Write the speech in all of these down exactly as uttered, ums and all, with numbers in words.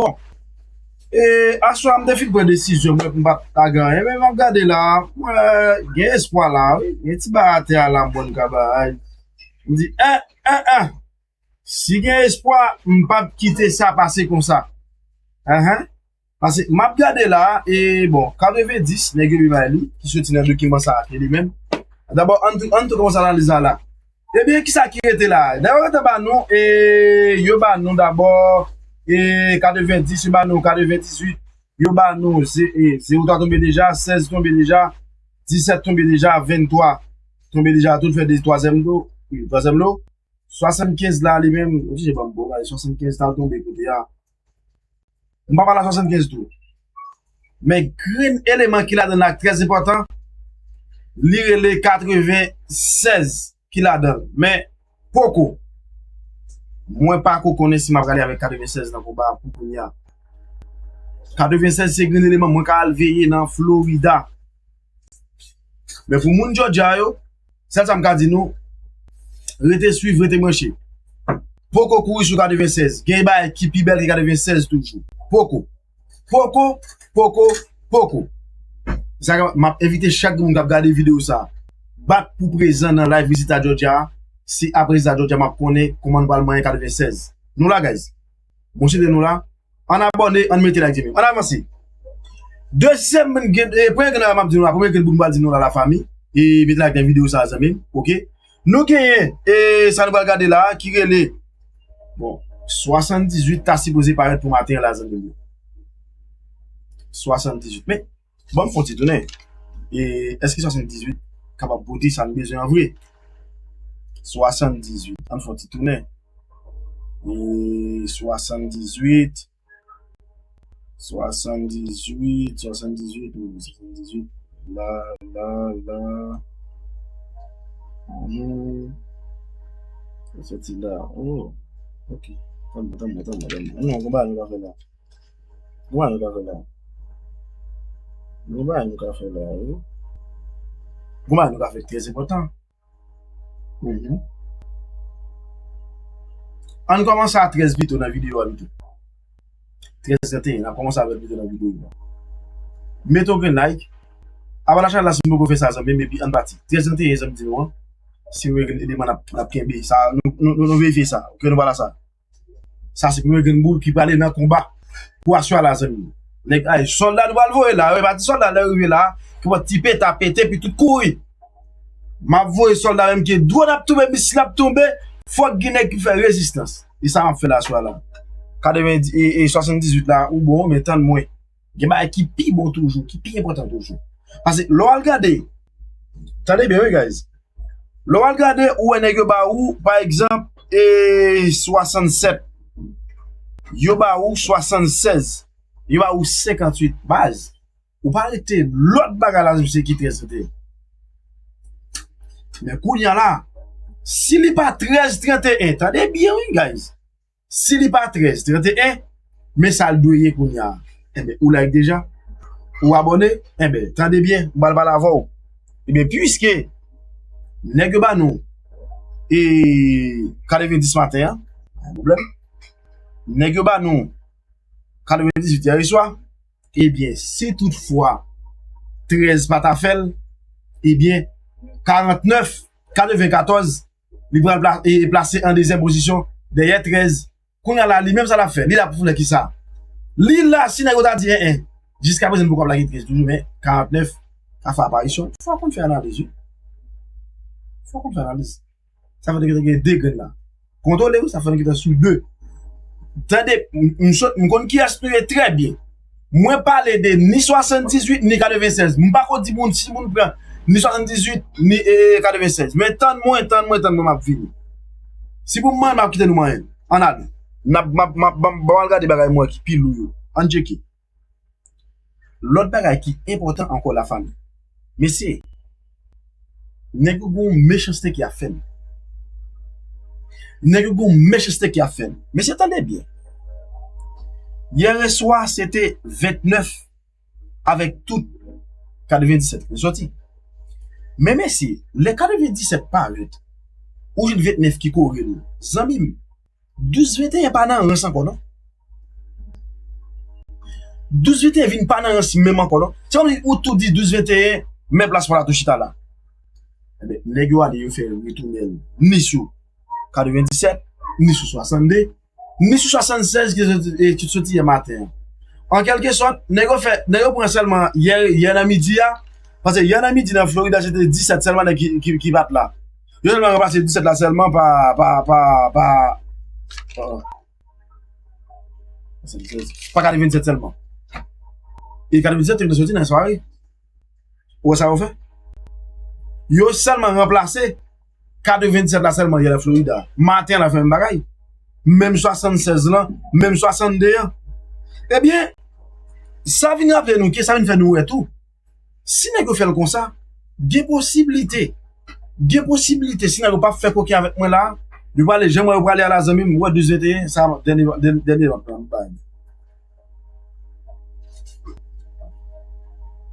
Bon, e, aswè a m te fin pran desizyon mwen pou m pa t lage anyen, men m ap gade la, mwen gen espwa la, wi. Gen ti bagay atè a la, m konn ka bay. M di, en, en, en. Si gen espwa, m p ap kite sa pase konsa. Enhen. Paske m ap gade la, e bon, katrevenndis, nèg yo bay li, ki soti nan dokiman sa a, ke li menm. Dabò, ann tou, ann tou kòmanse analiz la la. Ebyen, kisa ki rete la? Dabò, yo te ba nou, e, yo ba nou dabò, e, katrevenndis, yo ba nou katrevendizuit, yo ba nou ze-, e, zewo twa tonbe deja, sèz tonbe deja, disèt tonbe deja, venntwa tonbe deja, tout fè de twazyèm lo, wi, twazyèm lo. Swasannkenz la, li menm, ou tije ban m bon, gade, swasannkenz ta tonbe kote a. M pa pale a swasannkenz tou. Men grenn eleman ki ladan la trè enpòtan, li rele katrevennsèz ki ladan l. Men poko. Mwen pako konnen si m ap rale avèk katrevennsèz nan konba a pou kounye a. Katrevennsèz se grenn eleman mwen ka al veye nan Florida. Men pou moun Georgia yo, sèl sa m ka di nou, rete swiv, rete branche. Poko kouri sou katrevennsèz. Gen bagay ki pi bèl ke katrevennsèz toujou. Poko. Poko, poko, poko. Sa k-, m ap envite chak moun k ap gade videyo sa a, bat pou prezan nan live Vizita Georgia a. Se apre Vizita Georgia m ap konnen kòman nou pral manyen katrevennsèz. Nou la, guys. Bon, chita nou la. Ann abòne, ann mete like, zanmi m. Ann avanse. Dezyèm, gen, e, premye grenn la m ap di nou la, premye grenn bout m pral di nou la, lafanmi. E mete like nan videyo sa a, zanmi m. Oke? Nou genyen, e, sa nou pral gade la, ki rele, bon, swasanndizuit ta sipoze parèt pou maten an la, zanmi m yo. Swasanndizuit. Men, ban m fè yon ti tounen. E èske swasanndizuit kapab pote sa n bezwen an vre? Swasanndizuit. Ann fè yon ti tounen. E swasanndizuit. Swasanndizuit, swasanndizuit, wi, swasanndizuit. La, la, la. Hmm. Sa soti la. Oh. Ok. Tann mwen, tann mwen, tann mwen, tann mwen. Non, konba nou ka fè la. Konba nou ka fè la. Konba nou ka fè la, wi. Konba nou ka fè trè enpòtan. Mhm. Ann kòmanse a trèz pito nan videyo a pito. Trèz trannteyen, n ap kòmanse avè l pito nan videyo a. Mete yon grenn like. Abòne a chanèl la si nou poko fè sa, zanmi m, epi ann pati. Trèz trannteyen, zanmi di nou an. Si nou gen eleman n ap, n ap kenbe. Sa, nou, nou, nou, nou verifye sa. Oke, nou pale sa. Sa se premye grenn boul ki prale nan konba pou aswè a la, zanmi m. Nèg, ay, sòlda nou pral voye la, wi, pa ti sòlda lè rive la, ki pran ti pete a pete, epi tout kouri. M ap voye sòlda menm ke dwòn ap tonbe, misil ap tonbe, fòk gen nèg ki fè rezistans. E sa m ap fè la aswè a la. Katreven, e, e, swasanndizuit la, ou bon, men tann mwen. Gen bagay ki pi bon toujou, ki pi enpòtan toujou. Paske lè w al gade, tande byen, wi, guys. Lè w al gade, ou wè nèg yo ba ou, pa egzanp, e swasannsèt. Yo ba ou swasannsèz. Yo ba ou senkantuit. Baz, ou pa rete lòt bagay la, se ki trèz trannteyen. Men kounye a la, si li pa trèz trannteyen, tande byen, wi, guys. Si li pa trèz trannteyen, men sa l dwe ye kounye a. Enben, ou like deja? Ou abòne? Enben, tande byen, m pral pale avè w. Enben, piske nèg yo ba nou, e, katrevendis maten an, pa gen pwoblèm. Nèg yo ba nou katrevendizwit yè swa. Ebyen, si toutfwa trèz pa ta fè l, ebyen, karantnèf, katrevenkatòz, li pral pla-, e, plase an dezyèm pozisyon dèyè trèz. Kounye a la, li menm sa l ap fè. Li la pou fè kisa? Li la, si nèg yo ta di, en, en. Jiskaprezan, nou poko ap lage trèz toujou, men karantnèf ka fè aparisyon. Fò w konn fè analiz, wi. Fò w konn fè analiz. Sa fè te gentan gen de grenn la. Kontwole, wi, sa fè nou gentan sou de. Tande, m, m sot, m konn kiyès nou ye trè byen. Mwen pale de ni swasanndizwit, ni katrevensèz. M pako di moun, si moun pran ni swasanndizwit, ni, e, katrevensèz. Men tann mwen, tann mwen, tann mwen, m ap vini. Si pou m manyen, m ap kite nou manyen. Ann ale. N ap, m ap, m ap, ban m, ban m al gade bagay mwen ki pi lou yo. Ann tcheke. Lòt bagay ki enpòtan ankò, lafanmi. Mesye, nèg yo gon mechanste ki ap fè m. Nèg yo gon mechanste ki ap fè m. Mesye, tande byen. Yè swa, se te ventnèf avèk tout katrevendisèt ki soti. Men mesye, lè katrevendisèt parèt, ou jwenn ventnèf ki kore l. Zanmi m, douz venteyen pa nan rans ankò, non. Douz venteyen vin pa nan rans menm ankò, non. Se kòmsi ou tou di douz venteyen, men plas pa w la tou chita la. Ebyen, nèg yo ale, yo fè retounen l ni sou katrevenndisèt, ni sou swasannde, ni sou swasannsèz ki soti, e, ki soti yè maten an. An kèlkesòt, nèg yo fè, nèg yo pran sèlman yè, yè nan midi a, paske yè nan midi nan Florida, se te disèt sèlman nèg ki, ki, ki pa t la. Yo sèlman ranplase disèt la sèlman pa, pa, pa, pa, pa, pa katrevenndisèt sèlman. E katrevenndisèt te vin soti nan sware. Ou wè sa yo fè? Yo sèlman ranplase katrevenndisèt la sèlman yè nan Florida. Maten an la fè menm bagay. Menm swasannsèz lan, menm swasannde an. Ebyen, sa vin raple nou ke sa vin fè nou wè tou. Si nèg yo fè l konsa, gen posiblite, gen posiblite, si nèg yo p ap fè koken avèk mwen la, yo prale, jan mwen yo prale a la, zanmi m, ou wè douz venteyen, sa dènye, dènye, dènye nòt la m bay.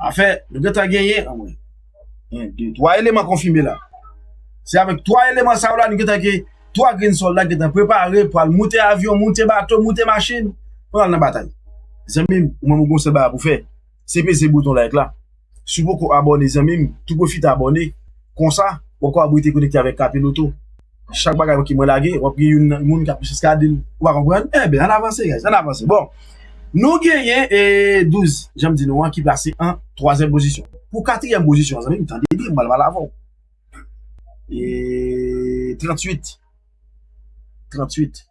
Afè, nou gentan genyen, anmwe. En, de, twa eleman konfime la. Se avèk twa eleman sa yo la, nou gentan gen twa grenn sòlda ki gentan prepare pou al moute avyon, moute bato, moute machin, pou al nan batay. Zanmi m, ou menm ou gon sèl bagay pou fè. Se peze bouton like la. Si w poko abòne, zanmi m, tou pwofite abòne. Konsa, w ap kapab rete konekte avèk K P Loto. Chak bagay ke mwen lage, w ap gen youn nan moun k ap plis gade l. Ou pa konprann? Enben, ann avanse, guys, ann avanse. Bon, nou genyen, e, douz, jan m di nou an, ki plase an twazyèm pozisyon. Pou katriyèm pozisyon, zanmi m, tande byen, m pral pale avè w. E, tranntuit. Tranntuit.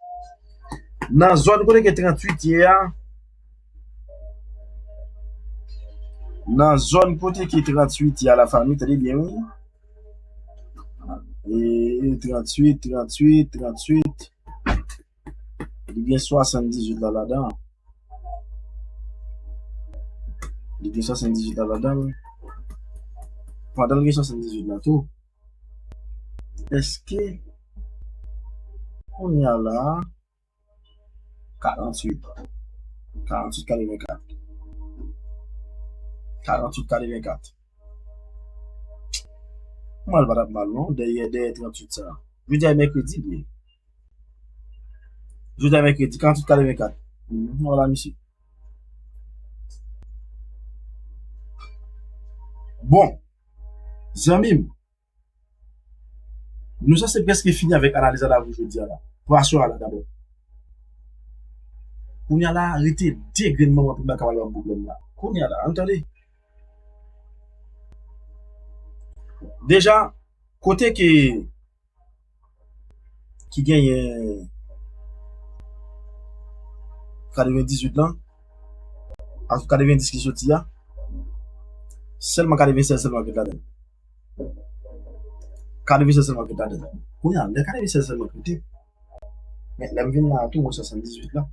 Nan zòn kote ke tranntuit ye a, nan zòn kote ke tranntuit ye a, lafanmi, tande byen, wi. E, tranntuit, tranntuit, tranntuit. Li gen swasanndizuit la ladan. Li gen swasanndizuit la ladan. Pandan l gen swasanndizuit la tou, èske kounye a la, karanntuit, karanntuit katrevenkat. Karanntuit katrevenkat. Mwen, l pa t ap mal, non, dèyè, dèyè tranntuit sa. Jodi a mèkredi, byen. Jodi a mèkredi, karanntuit katrevenkat. Mhm, vwala, misye. Bon, zanmi m, nou sanse prèske fini avèk analiz la pou jodi a la. Pou aswè a la dabò. Kounye a la, rete de grenn manman pou n pa kapab ban m pwoblèm la. Kounye a la, ann tande. Deja, kote ke ki genyen katrevendizuit lan, ak katrevendis ki soti a, sèlman katrevensèz sèlman ki ret ladan l. Katrevensèz sèlman ki ret ladan l. Kounye a, lè katrevensèz sèlman ki rete, men lè m vin la a tou, mwen swasanndizuit la.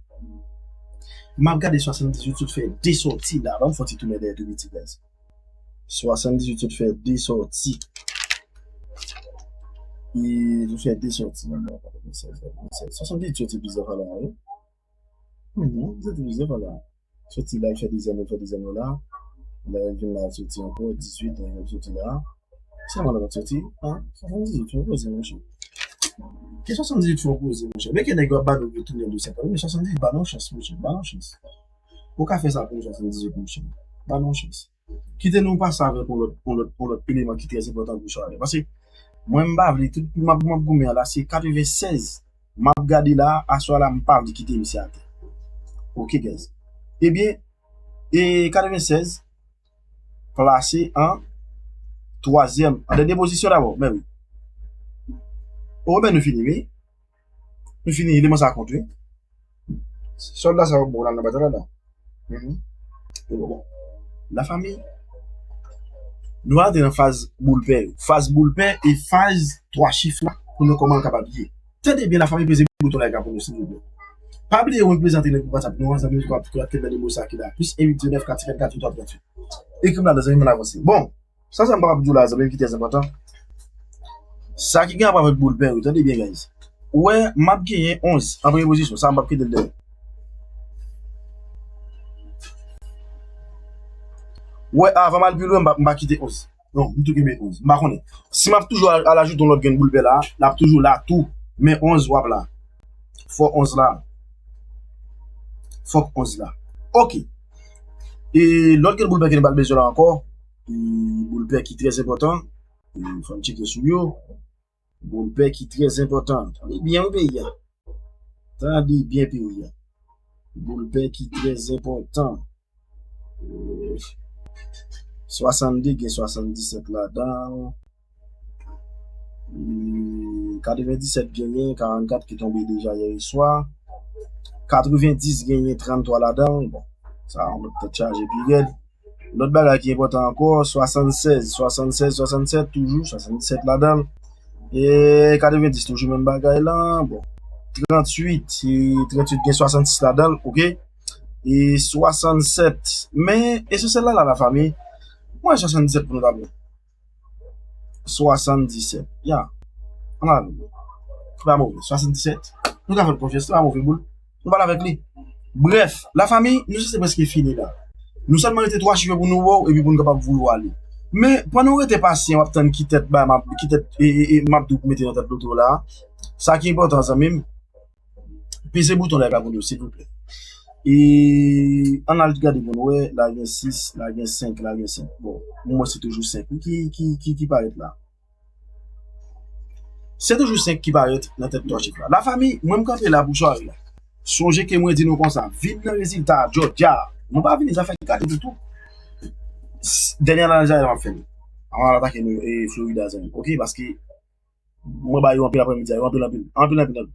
M ap gade swasanndizuit sot fè de sòti la. Ban m fè yon ti tounen dèyè tou piti, guys. Swasanndizuit sot fè de sòti. E, sot fè de sòti. Swasanndizuit soti plizyè fwa la, wi. Mhm, soti plizyè fwa la. Soti la, l fè dezyèm, l fè dezyèm nan la. La, l vin la, l soti ankò, dizuit, l soti la. Sèlman la, l soti, a, swasanndizuit fè yon koze, monchè. Ke swasanndizuit fè yon koze, monchè. Men ke nèg yo ap ba nou retounen de sèt, men swasanndizuit ba nou chans, monchè, ba nou chans. Ou ka fè sa pou nou swasanndizuit, monchè. Ba nou chans. Kite nou pase avèk yon lòt, yon lòt, yon lòt eleman ki trè enpòtan pou chwa a. Paske mwen, m pa vle, tout m ap, m ap goumen an la, se katrevensèz. M ap gade la, aswè la, m pa vle kite misye atè. Ok, guys. Ebyen, e katrevensèz, plase an twazyèm, an dènye pozisyon dabò, men wi. O, men nou fini, wi. Nou fini, eleman sa kont, wi. Sòlda sa yo bon nan batay la, la. Mhm. E bon, bon. Lafanmi, nou antre nan faz boul pè yo. Faz boul pè e faz twa chif la pou nou kòman kapab ye. Tande byen, lafanmi, peze bouton like la pou nou, silvouplè. Pa bliye, mwen prezante nèg WhatsApp nou an, zanmi, ki ap, ki ap kenbe nimewo sa ki la, plis en uit zewo nèf kat senkann kat uit twa tranntuit. Ekri m ladan, zanmi, ann avanse. Bon, sa, sa m kapab di w la, zanmi m, ki trè enpòtan. Sa ki gen rapò avèk boul pè yo, tande byen, guys. Ou wè, m ap genyen onz an premye pozisyon, sa m p ap kite l dèyè. Ou wè, avan m al pi lwen, m pa, m pa kite onz. Non, m tou kenbe onz. M pa konnen. Si m ap toujou al, al ajoute yon lòt grenn boul pè la, l ap toujou la tou. Men onz w ap la. Fò onz la. Fòk onz la. Ok. E lòt gen boul pè ke nou pral bezwen la ankò. E boul pè ki trè enpòtan. E fò n tcheke sou yo. Boul pè ki trè enpòtan. Tande byen wi peyi a. Tande byen peyi a. Boul pè ki trè enpòtan. Swasannde gen swasanndisèt ladan. Hmm, katrevendisèt genyen karannkat ki tonbe deja yè swa. Katrevendis genyen tranntwa ladan. Bon, sa yon lòt tèt chaje pi rèd. Lòt bagay ki enpòtan ankò, swasannsèz, swasannsèz, swasannsèt toujou, swasanndisèt ladan. E katrevendis toujou menm bagay lan. Bon, tranntuit, e tranntuit gen swasannsis ladan, oke? E swasannsèt. Men, esansyèl la, la, lafanmi, mwen swasanndisèt pou nou ta pran. Swasanndisèt. Ya. Ann ale. Se pa move. Swasanndisèt. Nou ka fè l konfyans. Se pa move boul. Nou pale avèk li. Brèf, lafanmi, nou sanse prèske fini la. Nou sèlman rete twa chif pou nou wè w, epi pou nou kapab voye w ale. Men, pandan w rete pasyan, w ap tann ki tèt ba, m ap, ki tèt, e, e, e, m ap di w pou mete nan tèt loto la. Sa ki enpòtan, zanmi m, peze bouton like la pou nou, silvouplè. E ann al gade pou nou wè, la gen sis, la gen senk, la gen senk. Bon, mwen se toujou senk wi ki, ki, ki, ki parèt la. Se toujou senk ki parèt nan tèt twa chif la. Lafanmi, mwen m kanpe la pou sware la. Sonje ke mwen di nou konsa, vin nan rezilta a, jodi a. Nou pa vini zafè gade toutou. S- Dènye analiz la m ap fè nou. Anvan n atake nou, e, Florida, zanmi m. Oke, paske mwen ba yo anpil aprèmidi a, yo anpil, anpil, anpil, anpil, anpil.